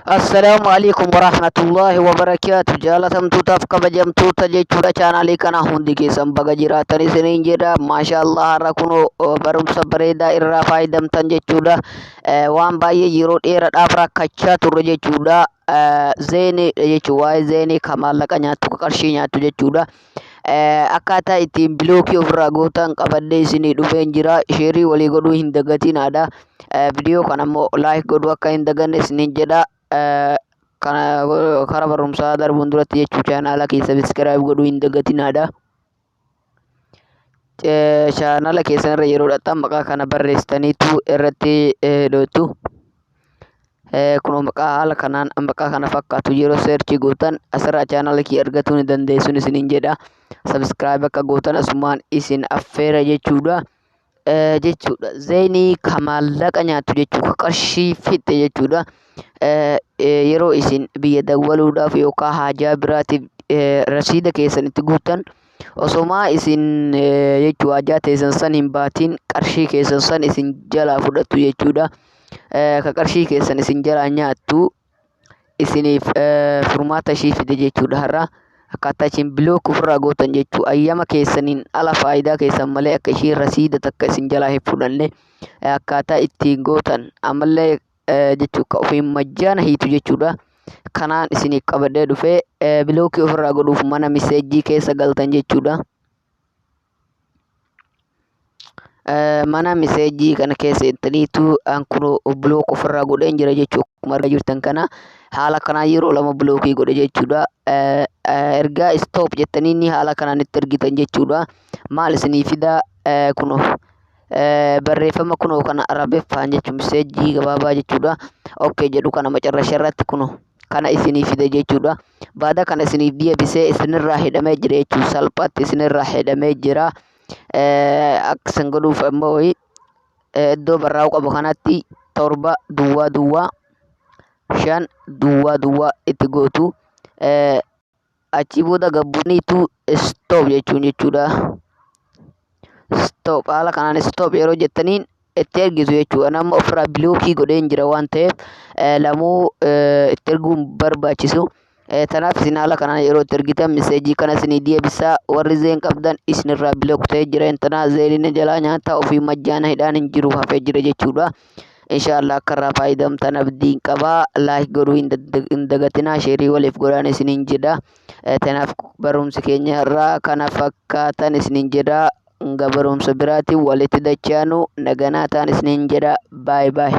Assalaamu alaikum warahmatullaahi wabarakaatu. Jaalatamtootaaf kabajamtoota jechuudha chaanaalii kana hundi keessan baga jiraatan isiniin jedha. Maashaallah, har'a kunoo barumsa bareedaa irraa faayidamtan jechuudha. Waan baay'ee yeroo dheeraadhaaf rakkachaa turre jechuudha. Zeenii jechuun waa'ee zeenii kan maallaqa nyaattu, kan qarshii nyaattu jechuudha. Akkaataa ittiin bilookii ofirraa gootan qabadhee isinii dhufeen jira. Sheerii walii godhuu hin dagatinaadha. Viidiyoo kana immoo laayik godhuu akka hin daganne isiniin jedha. Kana karaa barumsaa darbuun duratti jechuu chaanaala kee sabiskiraayib godhuu hin dagatinaadha. Chaanaala keessan irra yeroo dhaqxan maqaa kana barreessitaniitu irratti dhoottu. Kunoo maqaa haala kanaan maqaa kana fakkaatu yeroo seerchii gootan asirraa chaanaala kiyya argatuu ni dandeessuun isiniin jedha. Sabiskiraayib akka gootan asumaan isin affeera jechuudha. Jechuudha. Zeenii ka maallaqa nyaattu jechuudha. Ka qarshii fixxe jechuudha. Yeroo isin biyya dawwaluudhaaf yookaan haajaa biraatiif rasiida keessan itti guuttan osomaa isin jechuu haajaa teessan san hin baatiin qarshii keessan san isin jalaa fudhattu jechuudha. Ka qarshii keessan isin jalaa nyaattu isiniif furmaata ishii fide jechuudha har'a. Akkaataa ishiin bilook ofirraa gootan jechuu, ayyama keessaniin ala faayidaa keessan malee akka ishiin rasiida takka isin jalaa hin fudhanne akkaataa ittiin gootan, ammallee jechuu ka ofiin majjaana hiitu jechuudha. Kanaan isiniif qabadhee dhufee, bilookii ofirraa godhuuf mana miseejjii keessa galtan jechuudha. Mana miseejjii kana keessa seentaniitu an kunoo bilook ofirraa godheen jira jechuudha. Akkuma argaa jirtan kana haala kanaan yeroo lama bilookii godhe jechuudha. Ergaa stop jettanii ni haala kanaan itti ergitan jechuudha. Maal isinii fidaa? Kunoo barreeffama kunoo kana Arabiffaan jechuun miseejjii gabaabaa jechuudha. Okay jedhu kana macarrasha irratti kunoo kana isinii fide jechuudha. Baada kana isiniif deebisee isinirraa hidhamee jira jechuudha. Salphaatti isinirraa hidhamee jira. Akka isin godhuuf ammoo iddoo barraa'uu qabu kanatti 7 duwwaa duwwaa 5 duwwaa duwwaa itti gootu. Achii booda gabbuuniitu stop jechuun jechuudha. Stop, haala kanaan stop yeroo jettaniin itti ergitu jechuudha. Nama ofirraa bilookii godheen jira waan ta'eef lamuu itti erguun barbaachisu. Tanaaf isin haala kanaan yeroo itti ergitan miseejii kana isinii deebisaa. Warri zeen qabdan isinirraa bilook ta'ee jira. Intanaa zeeniin jalaa nyaataa ofii majjaana hidhaan hin jiru hafee jira jechuudha. Inshaallah akka irraa faayidamtan abdiin qaba. Laayik godhuu hin dagatinaa, sheerii waliif godhaan isiniin jedha. Tanaaf barumsi keenya irraa kana fakkaatan isiniin jedha. Hanga barumsa biraatiin walitti dachaanu naganaa ta'an isiniin jedha. Baay baay.